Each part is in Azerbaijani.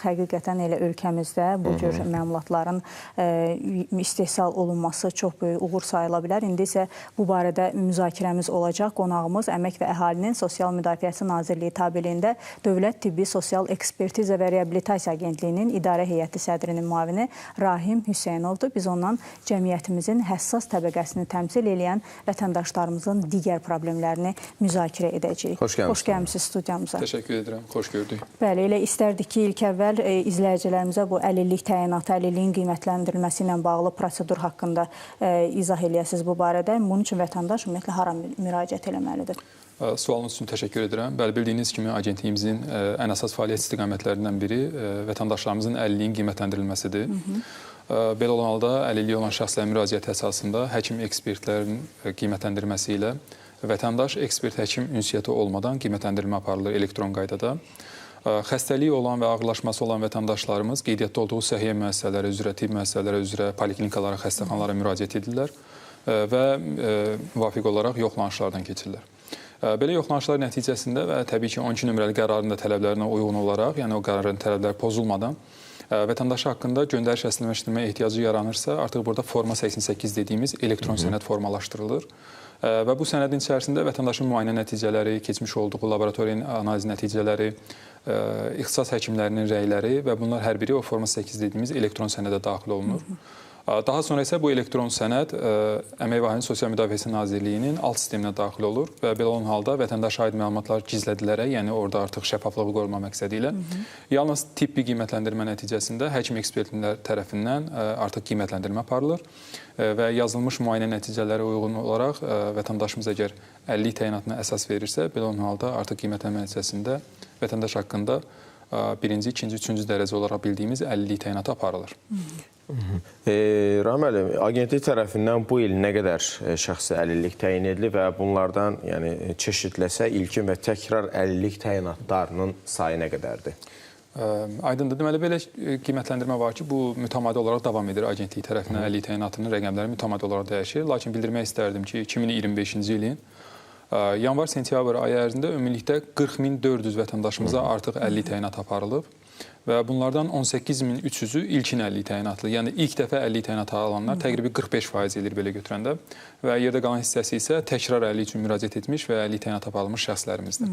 Həqiqətən elə ölkəmizdə bu cür məmulatların istehsal olunması çox böyük uğur sayıla bilər. İndi isə bu barədə müzakirəmiz olacaq. Qonağımız Əmək və Əhalinin Sosial Müdafiəsi Nazirliyi tabeliyində Dövlət Tibbi Sosial Ekspertiza və Reabilitasiya Agentliyinin İdarə Heyəti sədrinin müavini Rahim Hüseynovdur. Biz ondan cəmiyyətimizin həssas təbəqəsini təmsil eləyən vətəndaşlarımızın digər problemlərini müzakirə edəcəyik. Xoş gəlmisiniz. Xoş gəlmisiniz studiyamıza. Təşəkkür edirəm. Xoş gördük. Bəli, elə istərdik ki, ilk əvvəl izləyicilərimizə bu əlillik təyinatı, əlilliyin qiymətləndirilməsi ilə bağlı prosedur haqqında izah eləyəsiniz bu barədə. Bunun üçün vətəndaş ümumiyyətlə hara müraciət eləməlidir? Sualınız üçün təşəkkür edirəm. Bəli, bildiyiniz kimi agentliyimizin ən əsas fəaliyyət istiqamətlərindən biri vətəndaşlarımızın əlilliyin qiymətləndirilməsidir. Belə olan halda əlilliyi olan şəxslərin müraciəti əsasında həkim ekspertlərin qiymətləndirməsi ilə vətəndaş ekspert həkim ünsiyyəti olmadan qiymətləndirilmə aparılır elektron qaydada. Xəstəliyi olan və ağırlaşması olan vətəndaşlarımız qeydiyyatda olduğu səhiyyə müəssisələri üzrə, tibb müəssisələri üzrə, poliklinikalara, xəstəxanalara müraciət edirlər və müvafiq olaraq yoxlanışlardan keçirlər. Belə yoxlanışlar nəticəsində və təbii ki, 12 nömrəli qərarın da tələblərinə uyğun olaraq, yəni o qərarın tələbləri pozulmadan vətəndaşı haqqında göndəriş rəsmiləşdirməyə ehtiyacı yaranırsa, artıq burada forma 88 dediyimiz elektron sənəd formalaşdırılır. Və bu sənədin içərisində vətəndaşın müayinə nəticələri, keçmiş olduğu laboratoriya analiz nəticələri, ixtisas həkimlərinin rəyləri və bunlar hər biri o forma 8 dediyimiz elektron sənədə daxil olunur. Daha sonra isə bu elektron sənəd Əmək və Əhalinin Sosial Müdafiəsi Nazirliyinin alt sisteminə daxil olur və belə olan halda vətəndaşa aid məlumatlar gizlədilərək, yəni orada artıq şəffaflığı qoruma məqsədi ilə, yalnız tibbi qiymətləndirmə nəticəsində həkim ekspertlər tərəfindən artıq qiymətləndirmə aparılır və yazılmış müayinə nəticələri uyğun olaraq vətəndaşımız əgər əlillik təyinatına əsas verirsə, belə olan halda artıq qiymətləndirmə nəticəsində vətəndaş haqqında birinci, ikinci, üçüncü dərəcə olaraq bildiyimiz əlillik təyinatı aparılır. Rahim müəllim, agentlik tərəfindən bu il nə qədər şəxsi əlillik təyin edilib və bunlardan yəni çeşidləsə ilkin və təkrar əlillik təyinatlarının sayı nə qədərdir? Aydındır. Deməli, belə qiymətləndirmə var ki, bu mütəmadi olaraq davam edir. Agentlik tərəfindən əlillik təyinatının rəqəmləri mütəmadi olaraq dəyişir. Lakin bildirmək istərdim ki, 2025-ci ilin yanvar-sentyabr ayı ərzində ümumilikdə 40.400 vətəndaşımıza artıq əlillik təyinatı aparılıb və bunlardan 18.300-ü ilkin əlillik təyinatlı, yəni ilk dəfə əlillik təyinatı alanlar təqribi 45% eləyir belə götürəndə və yerdə qalan hissəsi isə təkrar əlillik üçün müraciət etmiş və əlillik təyinatı aparılmış şəxslərimizdir.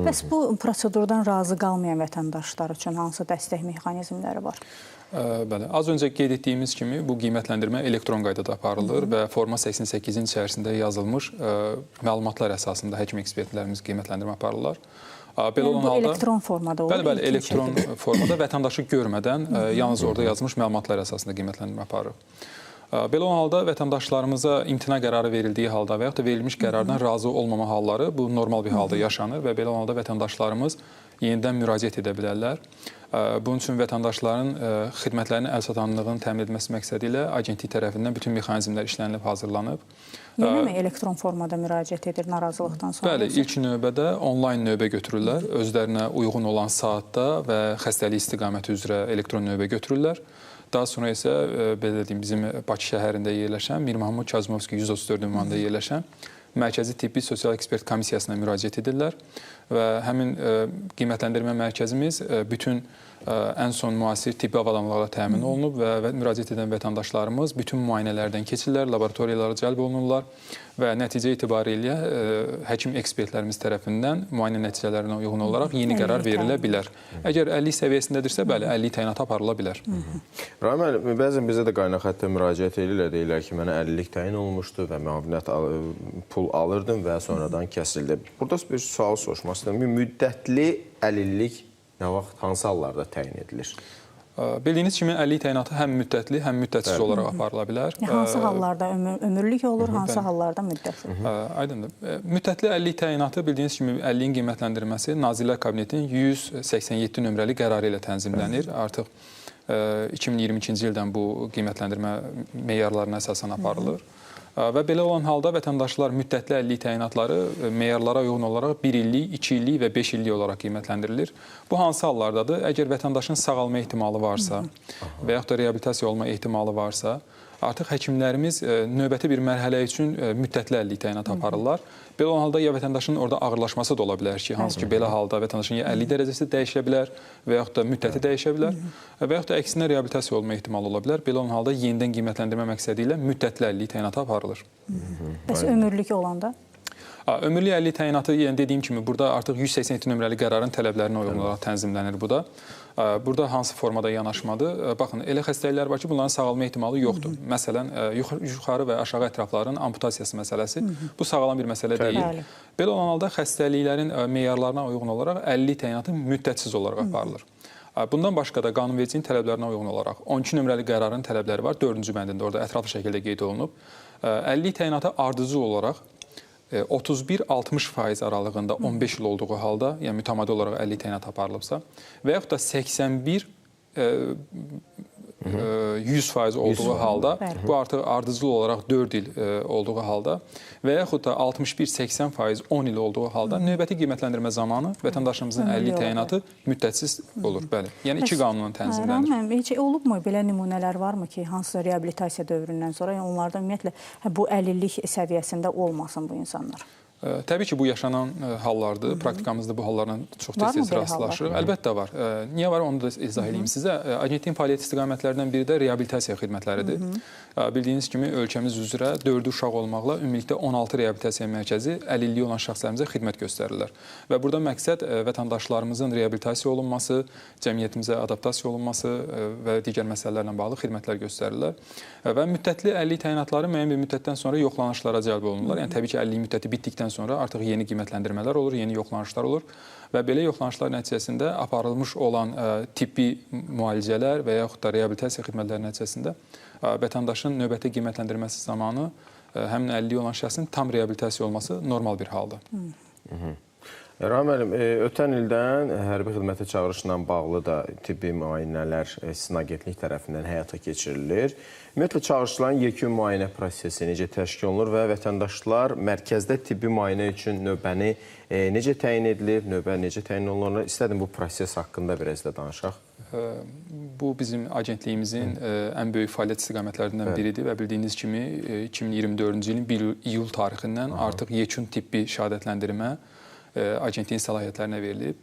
Bəs bu prosedurdan razı qalmayan vətəndaşlar üçün hansı dəstək mexanizmləri var? Bəli, az öncə qeyd etdiyimiz kimi bu qiymətləndirmə elektron qaydada aparılır və forma 88-in içərisində yazılmış məlumatlar əsasında həkim ekspertlərimiz qiymətləndirmə aparırlar. Belə olan halda elektron formada olur. Bəli, bəli, elektron formada vətəndaşı görmədən yalnız orada yazılmış məlumatlar əsasında qiymətləndirmə aparır. Belə olan halda vətəndaşlarımıza imtina qərarı verildiyi halda və yaxud da verilmiş qərardan razı olmama halları bu normal bir halda yaşanır və belə olan halda vətəndaşlarımız yenidən müraciət edə bilərlər. Bunun üçün vətəndaşların xidmətlərinin əlçatanlığını təmin edilməsi məqsədi ilə agentlik tərəfindən bütün mexanizmlər işlənilib, hazırlanıb. Yenə mi elektron formada müraciət edir narazılıqdan sonra? Bəli, ilk növbədə onlayn növbə götürürlər. Özlərinə uyğun olan saatda və xəstəlik istiqaməti üzrə elektron növbə götürürlər. Daha sonra isə, belə deyim, bizim Bakı şəhərində yerləşən, Mir Mahmud Kazımovski 134 ünvanında yerləşən Mərkəzi Tibbi Sosial Ekspert Komissiyasına müraciət edirlər və həmin qiymətləndirmə mərkəzimiz bütün ən son müasir tibbi avadanlıqlarla təmin olunub və müraciət edən vətəndaşlarımız bütün müayinələrdən keçirlər, laboratoriyalara cəlb olunurlar və nəticə itibarilə həkim ekspertlərimiz tərəfindən müayinə nəticələrinə uyğun olaraq yeni qərar verilə bilər. Əgər əlillik səviyyəsindədirsə, bəli, əlillik təyinatı aparıla bilər. Rahim müəllim, bəzən bizə də qaynaq xəttə müraciət edirlər, deyirlər ki, mənə əlillik təyin olunmuşdu və müavinət pul alırdım və sonradan kəsildi. Burada bir sual soruşmaq istəyirəm. Müddətli əlillik nə vaxt, hansı hallarda təyin edilir? Bildiyiniz kimi, əlillik təyinatı həm müddətli, həm müddətsiz olaraq aparıla bilər. Hansı hallarda ömürlük olur, hansı hallarda müddətli? Aydındır. Müddətli əlillik təyinatı, bildiyiniz kimi, əlilliyin qiymətləndirilməsi Nazirlər Kabinetinin 187 nömrəli qərarı ilə tənzimlənir. Artıq 2022-ci ildən bu qiymətləndirmə meyarlarına əsasən aparılır. Və belə olan halda vətəndaşlar müddətli əlillik təyinatları meyarlara uyğun olaraq 1 illik, 2 illik və 5 illik olaraq qiymətlendirilir. Bu hansı hallardadır? Əgər vətəndaşın sağalma ehtimalı varsa və yaxud da reabilitasiya olma ehtimalı varsa, Artıq həkimlərimiz növbəti bir mərhələ üçün müddətli əlillik təyinatı aparırlar. Belə olan halda ya vətəndaşın orada ağırlaşması da ola bilər ki, hansı ki belə halda vətəndaşın ya əlillik dərəcəsi dəyişə bilər və yaxud da müddəti dəyişə bilər və yaxud da əksinə reabilitasiya olma ehtimalı ola bilər. Belə olan halda yenidən qiymətləndirmə məqsədi ilə müddətli əlillik təyinatı aparılır. Bəs ömürlük olanda? Ömürlük əlillik təyinatı, yəni dediyim kimi, burada artıq 187 nömrəli qərarın tələblərinə uyğun olaraq tənzimlənir bu da. Burada hansı formada yanaşmadır? Baxın, elə xəstəliklər var ki, bunların sağalma ehtimalı yoxdur. Məsələn, yuxarı və aşağı ətrafların amputasiyası məsələsi. Bu sağalan bir məsələ deyil. Belə olan halda xəstəliklərin meyarlarına uyğun olaraq əlillik təyinatı müddətsiz olaraq aparılır. Bundan başqa da qanunvericiliyin tələblərinə uyğun olaraq 12 nömrəli qərarın tələbləri var. 4-cü bəndində orada ətraflı şəkildə qeyd olunub. Əlillik təyinatı ardıcıl olaraq 31-60% aralığında 15 il olduğu halda, yəni mütəmadi olaraq əlillik təyinatı aparılıbsa və yaxud da 81-100% olduğu halda, bu artıq ardıcıl olaraq 4 il olduğu halda və yaxud da 61-80% 10 il olduğu halda növbəti qiymətləndirmə zamanı vətəndaşımızın əlillik təyinatı müddətsiz olur. Bəli. Yəni iki qanunla tənzimlənir. Rahim, heç olubmu belə nümunələr varmı ki, hansısa reabilitasiya dövründən sonra, yəni onlarda ümumiyyətlə bu əlillik səviyyəsində olmasın bu insanlar? Təbii ki, bu yaşanan hallardır. Praktikamızda bu hallarla çox tez-tez rastlaşırıq. Əlbəttə var. Niyə var, onu da izah edeyim sizə. Agentliyin fəaliyyət istiqamətlərindən biri də reabilitasiya xidmətləridir. Bildiyiniz kimi, ölkəmiz üzrə 4 uşaq olmaqla ümumilikdə 16 reabilitasiya mərkəzi əlilliyi olan şəxslərimizə xidmət göstərirlər. Və burada məqsəd vətəndaşlarımızın reabilitasiya olunması, cəmiyyətimizə adaptasiya olunması və digər məsələlərlə bağlı xidmətlər göstərirlər. Və müddətli əlillik təyinatları müəyyən bir müddətdən sonra yoxlanışlara cəlb olunurlar. Yəni, təbii ki, əlillik müddəti bitdikdən sonra artıq yeni qiymətləndirmələr olur, yeni yoxlanışlar olur və belə yoxlanışlar nəticəsində aparılmış olan tibbi müalicələr və yaxud da reabilitasiya xidmətləri nəticəsində vətəndaşın növbəti qiymətləndirməsi zamanı həmin əlilliyi olan şəxsin tam reabilitasiya olması normal bir haldır. Rahim müəllim, ötən ildən hərbi xidmətə çağırışla bağlı da tibbi müayinələr sizin agentlik tərəfindən həyata keçirilir. Ümumiyyətlə, çağırışların yekun müayinə prosesi necə təşkil olunur və vətəndaşlar mərkəzdə tibbi müayinə üçün növbəni necə təyin edilir, növbə necə təyin olunur? İstədim bu proses haqqında biraz da danışaq. Bu bizim agentliyimizin ən böyük fəaliyyət istiqamətlərindən biridir və bildiyiniz kimi 2024-cü ilin 1 iyul tarixindən artıq yekun tibbi şəhadətləndirmə agentliyin səlahiyyətlərinə verilib.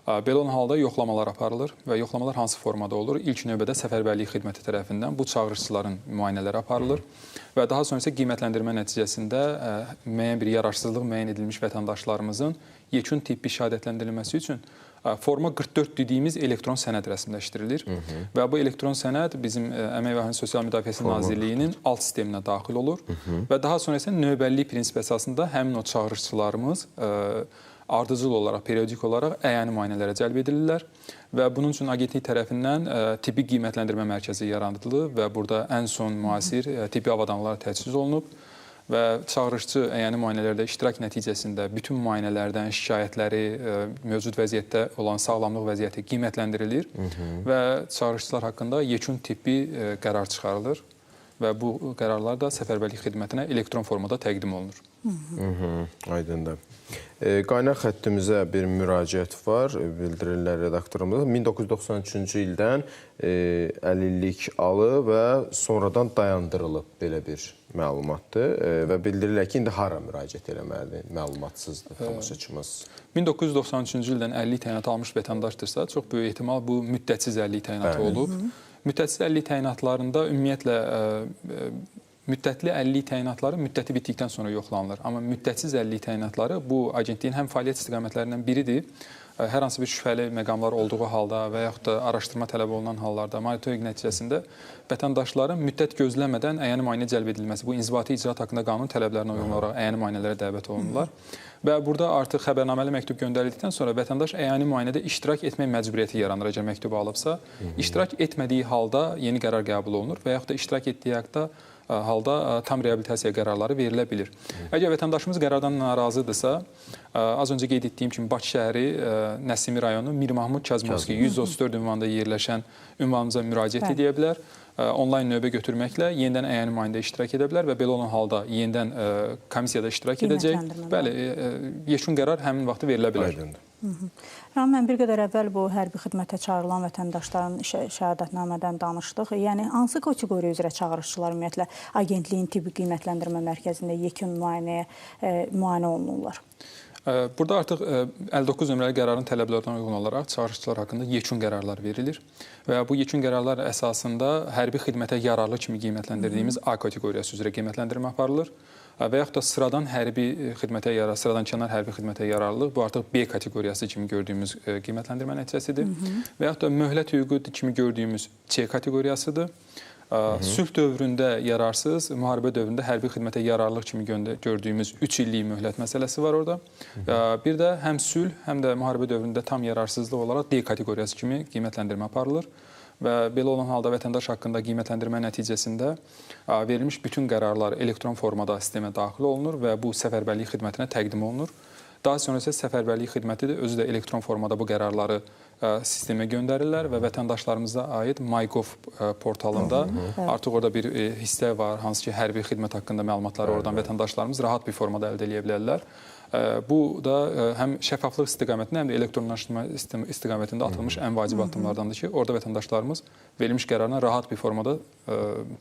Belə olan halda yoxlamalar aparılır və yoxlamalar hansı formada olur? İlk növbədə səfərbərlik xidməti tərəfindən bu çağırışçıların müayinələri aparılır və daha sonra isə qiymətləndirmə nəticəsində müəyyən bir yararsızlıq müəyyən edilmiş vətəndaşlarımızın yekun tibbi şəhadətləndirilməsi üçün Forma 44 dediyimiz elektron sənəd rəsmiləşdirilir və bu elektron sənəd bizim Əmək və Əhalinin Sosial Müdafiəsi Nazirliyinin alt sisteminə daxil olur və daha sonra isə növbəllik prinsipi əsasında həmin o çağırışçılarımız ardıcıl olaraq, periodik olaraq əyani müayinələrə cəlb edilirlər və bunun üçün agentlik tərəfindən tibbi qiymətləndirmə mərkəzi yaradılıb və burada ən son müasir tibbi avadanlar təchiz olunub və çağırışçı əyani müayinələrdə iştirak nəticəsində bütün müayinələrdən şikayətləri, mövcud vəziyyətdə olan sağlamlıq vəziyyəti qiymətləndirilir və çağırışçılar haqqında yekun tibbi qərar çıxarılır və bu qərarlar da səfərbərlik xidmətinə elektron formada təqdim olunur. Aydındır. Qaynaq xəttimizə bir müraciət var, bildirirlər redaktorumuz. 1993-cü ildən əlillik alıb və sonradan dayandırılıb, belə bir məlumatdır və bildirirlər ki, indi hara müraciət eləməlidir, məlumatsızdır tamaşaçımız. 1993-cü ildən əlillik təyinatı almış vətəndaşdırsa, çox böyük ehtimal bu müddətsiz əlillik təyinatı olub. Müddətsiz əlillik təyinatlarında ümumiyyətlə müddətli əlillik təyinatları müddəti bitdikdən sonra yoxlanılır. Amma müddətsiz əlillik təyinatları bu agentliyin həm fəaliyyət istiqamətlərindən biridir. Hər hansı bir şübhəli məqamlar olduğu halda və yaxud da araşdırma tələb olunan hallarda monitorinq nəticəsində vətəndaşların müddət gözləmədən əyani müayinə cəlb edilməsi, bu inzibati icraat haqqında qanun tələblərinə uyğun olaraq əyani müayinələrə dəvət olunurlar. Və burada artıq xəbərnaməli məktub göndərildikdən sonra vətəndaş əyani müayinədə iştirak etmək məcburiyyəti yaranır, əgər məktubu alıbsa. İştirak etmədiyi halda yeni qərar qəbul olunur və yaxud da iştirak etdiyi halda tam reabilitasiya qərarları verilə bilir. Əgər vətəndaşımız qərardan narazıdırsa, az öncə qeyd etdiyim kimi Bakı şəhəri Nəsimi rayonu Mir Mahmud Kazmovski 134 ünvanında yerləşən ünvanımıza müraciət edə bilər. Onlayn növbə götürməklə yenidən əyani müayinədə iştirak edə bilər və belə olan halda yenidən komissiyada iştirak edəcək. Bəli, yekun qərar həmin vaxtı verilə bilər. Aydındır. Mən bir qədər əvvəl bu hərbi xidmətə çağırılan vətəndaşların şəhadətnamədən danışdıq. Yəni hansı kateqoriya üzrə çağırışçılar ümumiyyətlə agentliyin tibbi qiymətləndirmə mərkəzində yekun müayinə olunurlar? Burada artıq 59 nömrəli qərarın tələblərinə uyğun olaraq çağırışçılar haqqında yekun qərarlar verilir və bu yekun qərarlar əsasında hərbi xidmətə yararlı kimi qiymətləndirdiyimiz A kateqoriyası üzrə qiymətləndirmə aparılır və yaxud da sıradan hərbi xidmətə yararlı, sıradan kənar hərbi xidmətə yararlılıq bu artıq B kateqoriyası kimi gördüyümüz qiymətləndirmə nəticəsidir. Və yaxud da möhlət hüququ kimi gördüyümüz C kateqoriyasıdır. Sülh dövründə yararsız, müharibə dövründə hərbi xidmətə yararlılıq kimi gördüyümüz 3 illik möhlət məsələsi var orada. Bir də həm sülh, həm də müharibə dövründə tam yararsızlıq olaraq D kateqoriyası kimi qiymətləndirmə aparılır. Və belə olan halda vətəndaş haqqında qiymətləndirmə nəticəsində verilmiş bütün qərarlar elektron formada sistemə daxil olunur və bu səfərbərlik xidmətinə təqdim olunur. Daha sonra isə səfərbərlik xidməti də özü də elektron formada bu qərarları sistemə göndərirlər və vətəndaşlarımıza aid MyGov portalında artıq orada bir hissə var, hansı ki hərbi xidmət haqqında məlumatları oradan vətəndaşlarımız rahat bir formada əldə edə bilərlər. Bu da həm şəffaflıq istiqamətində, həm də elektronlaşdırma istiqamətində atılmış ən vacib addımlardandır ki, orada vətəndaşlarımız verilmiş qərarla rahat bir formada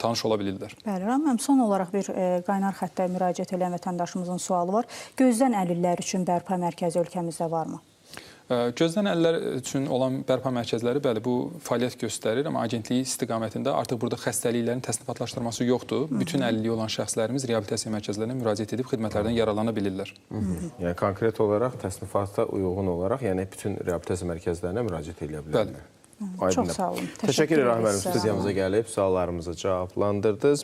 tanış ola bilirlər. Bəli, Ramin, son olaraq bir qaynar xəttə müraciət edən vətəndaşımızın sualı var. Gözdən əlillər üçün bərpa mərkəzi ölkəmizdə varmı? Gözdən əlillər üçün olan bərpa mərkəzləri, bəli, bu fəaliyyət göstərir, amma agentliyi istiqamətində artıq burada xəstəliklərin təsnifatlaşdırması yoxdur. Bütün əlilliyi olan şəxslərimiz reabilitasiya mərkəzlərinə müraciət edib xidmətlərdən yararlana bilirlər. Yəni konkret olaraq təsnifata uyğun olaraq, yəni bütün reabilitasiya mərkəzlərinə müraciət edə bilərlər. Bəli. Çox sağ olun. Təşəkkür edirəm, müəllim, studiyamıza gəlib suallarımızı cavablandırdınız.